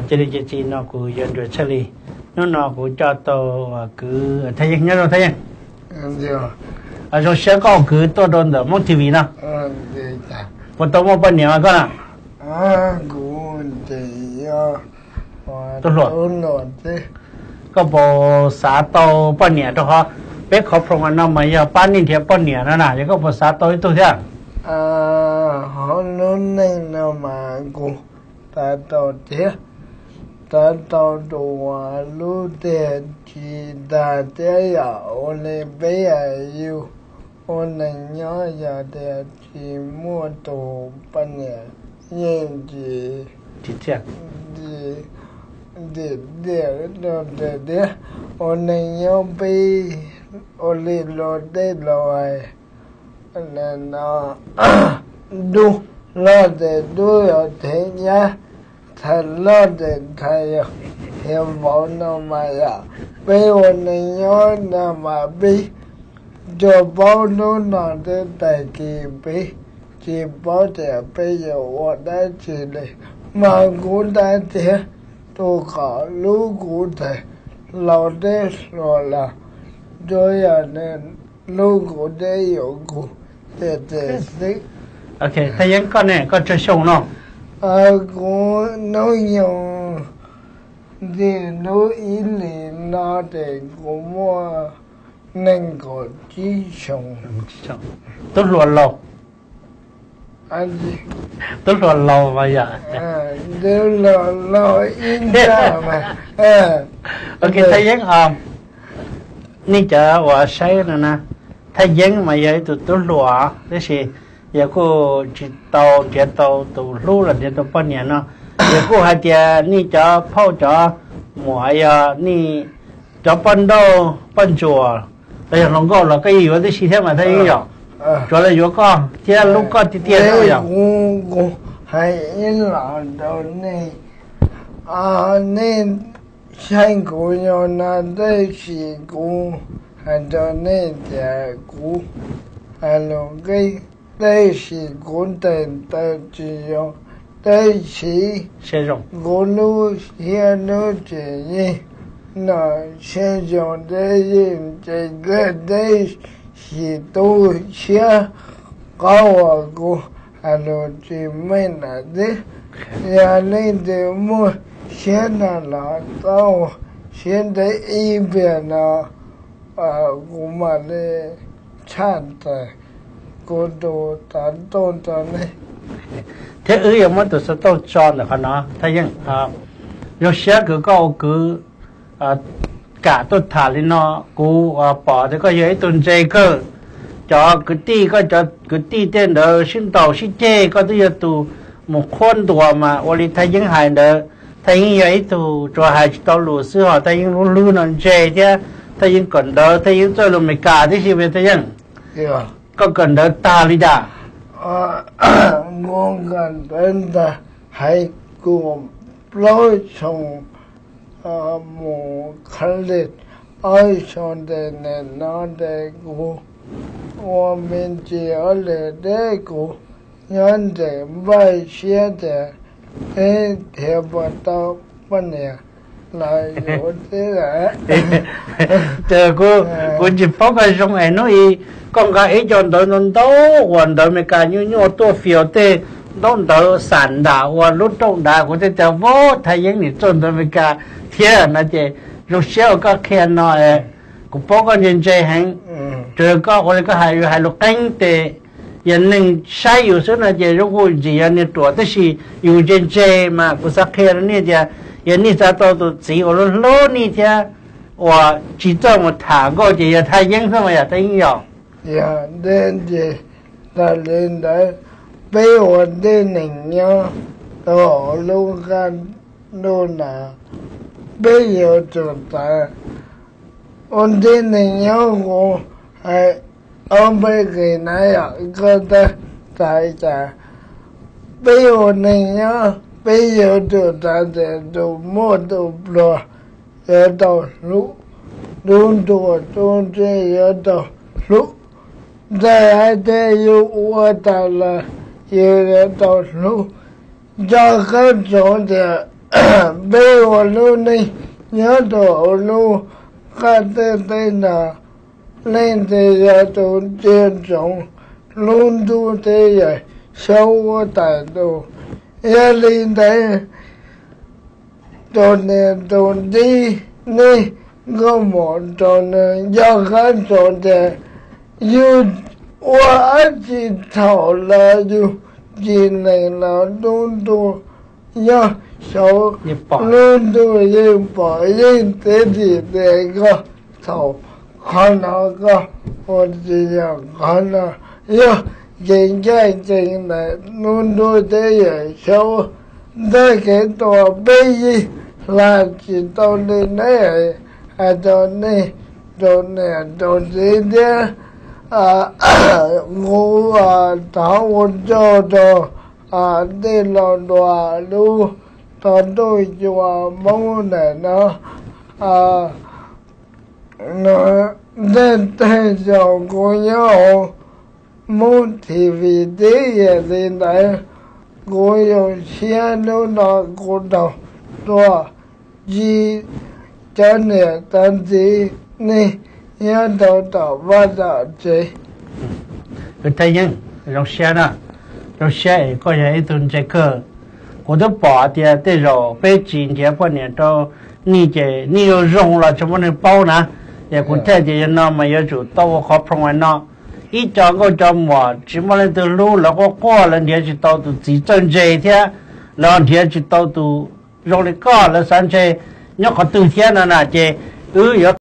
Cia li ces txij no kuv yog Nruas Txhaj Lis. Hnub no kuv coj tau kwv Thaj Yeeb, nyob zoo Thaj Yeeb. Zoo siab koj ua kwv tuaj rau ntawm Hmoob T V no. Puas tau muaj poj niam mas koj na? Tub hluas, koj puas xav tau poj niam rau qhov peb qhov program no mas yog pab nej nrhiav poj niam no na, yog koj puas xav tau ib tug thiab? Hauv lub neej no mas kuv xav tau thiab, xav tau tus uas lub tiag tsis tag thiab yom, ua li peb yus ua neej nyob yog tias tsis muaj tus poj niam yeej tsis, tsis thiaj, tsis tiag rau tiag thiab. Ua neej nyob peb ua li luag tej laus hais, no, dub loj ces dub yog thev nyab, thav loj ces thav yog hiav vauv no mas yom. Peb ua neej nyob no mas peb tsuas paub hnub no thiab tag kis, peb tsis paub tias peb yuav ua dab tsi li. Mas kuv ntag tiag, tus kom lub kuv tes laus deb hluas los tsuas yog lub kuv deb yuav kuv tiag tiag xwb. Ok, Thaj Yeeb koj ne, koj tsawg xyoo no? Kuv hnub nyoog ntxim hlub ib hlis no ces kuv muaj nees nkaum tsib xyoos. Tub hluas laus. Tub hluas laus mas yom. Tub hluas laus ib ntag mas. Ok, Thaj Yeeb, nej cov uas saib no na, Thaj Yeeb mas yog ib tug tub hluas tab sis yog kuj tsis tau nrhiav tau tus hlub los nrhiav tau poj niam no, yog kuj hais tias nej cov phauj cov muam yog nej cov poj nrauj poj ntsuam los yog hluas nkauj los koj yeej yuav tib si thiab mas Thaj Yeeb yom. Tsuas los yuav koj thiab hlub koj tiag tiag yom. Kuv hais ib los rau nej, nej saib kuv yog no tab sis kuv hais rau nej tias kuv hais lus qib tab sis kuv tes taw tsis zoo, tab sis kuv lub siab lub tswv yim no siab zoo tab yeej tsis daj tab sis tu siab qhov uas kuv hais lus tsis meej lawm xwb. Yog leej twg muaj siab no los tau siab ntev ib pliag no kuv mam li tshaj tawm kuv tus xov tooj rau nej. Thiab wb yuav muab tus xov tooj tso ntawm qhov no. Thaj Yeeb, zoo siab kws koj ua kwv kam tuaj tham li no, kuv pom tias koj yog ib tug ntse kawg. Cov kwv tij, koj cov kwv tij tej ntawd sib ntaus sib ceg, koj twb yog tus mus qhuab ntuas mas ua li Thaj Yeeb hais ntawd. Thaj Yeeb yog ib tug tsuas hais tsis tau lus xwb ho Thaj Yeeb lub hlwb no ntse thiab Thaj Yeeb kawm ntawv, Thaj Yeeb txawj lus Amelikas tib si. Thaj Yeeb, koj kawm ntawv tag li cas? Kuv kawm ntawv tag hais kuv plaub xyoo mus college, ob xyoo ntawm no ces kuv ua me ntsis ob lwm deb kuv nyob nres npaj siab tias peb thiaj puas tau poj niam los yuav xwb lawm. Ces kuv tsis paub koj zoo es hnub i koj nqa ib co ntawv ntau ntau uas ntawv Amelikas nyuaj nyuaj tuaj fias tej ntaub ntawv xam ntam ua lub rooj dav, kuv thiaj tias, Vauv, Thaj Yeeb nim txawj ntawv Amelikas thiab no ces zoo siab uas koj qhia no. Kuv paub koj ntse ntse heev, tsuas yog koj ua li koj hais, yus hais lus qeeb ces yog neeg saib yus xwb no ces zoo kuj ntxim yog niag ruam, tab sis yus ntse ntse mas kuv xav qhia rau nej tias yog nej xav tau tus txiv uas hlub hlub nej thiab uas tsis txawj mus tham nkauj ces yog Thaj Yeeb xwb mas yom, Thaj Yeeb yom. Yog, ntev ces tas li ntawd peb ua ntej neeg nyob rau hauv lub qab ntuj no, peb yuav tsum txawj ua ntej neeg nyob. Kuv hais ob peb qis na yom, koj tab txais cas. Peb ua neeg nyob peb yuav tsum txawj tias tus muaj tus pluag yuav tau hlub, tus nruas tus ntse yuav tau hlub. Txawm hais tias yus ua tau los yus yuav tau hlub. Nco qab ntsoov tias peb ua lub neej nyob rau hauv lub qab teb teb no, leej twg yog tus ntsia ntsoov lub ntuj teb yawm saub huab tais ntuj. Yog li ntawd, tus niam tus txiv, nej nkauj muam rau nws yog qab tso tias yus ua dab tsi thaum los yus tsis lees los lub ntuj nyob saud, lub ntuj yeej pom yeej teb tis tias koj thaum qhov no koj ua tsis yog qhov no, yog kev ncaj ncees ntawm lub ntuj teb yawm saub. Ntawm kev tua peb yeej hla tsis tau li ne, hais rau nej, rau niam rau txiv thiab. Kuv thov ua tsaug rau tej los dua lub tog ntuj cua Hmoob ntawm no. Tej teg zaum kuv nyob hauv Hmoob T V tib yam li ntawd, kuv zoo siab hnub no kuv tau tuaj ntsib cov niam cov txiv nej nyob rau tom vaj tom tsev. Kwv Thaj Yeeb, zoo siab na, zoo siab es koj yog ib tug ntse kawg. Kuv twb pom tias tej zaum peb tsis nrhiav poj niam rau nej ces nej yuav zoo los tsis muaj neeg paub na. Ces kuv thiaj tias yog no mas yuav tsum tau ua qhov promo no. Ib co nkauj co muam tsis muaj leej twg hlub, lawv quaj quaj, lawv nrhiav tsis tau tus txiv txawj ntse thiab lawv nrhiav tsis tau tus zoo li koj, lawv xav ntshe nyob qhov twg thiab no na, ces wb yuav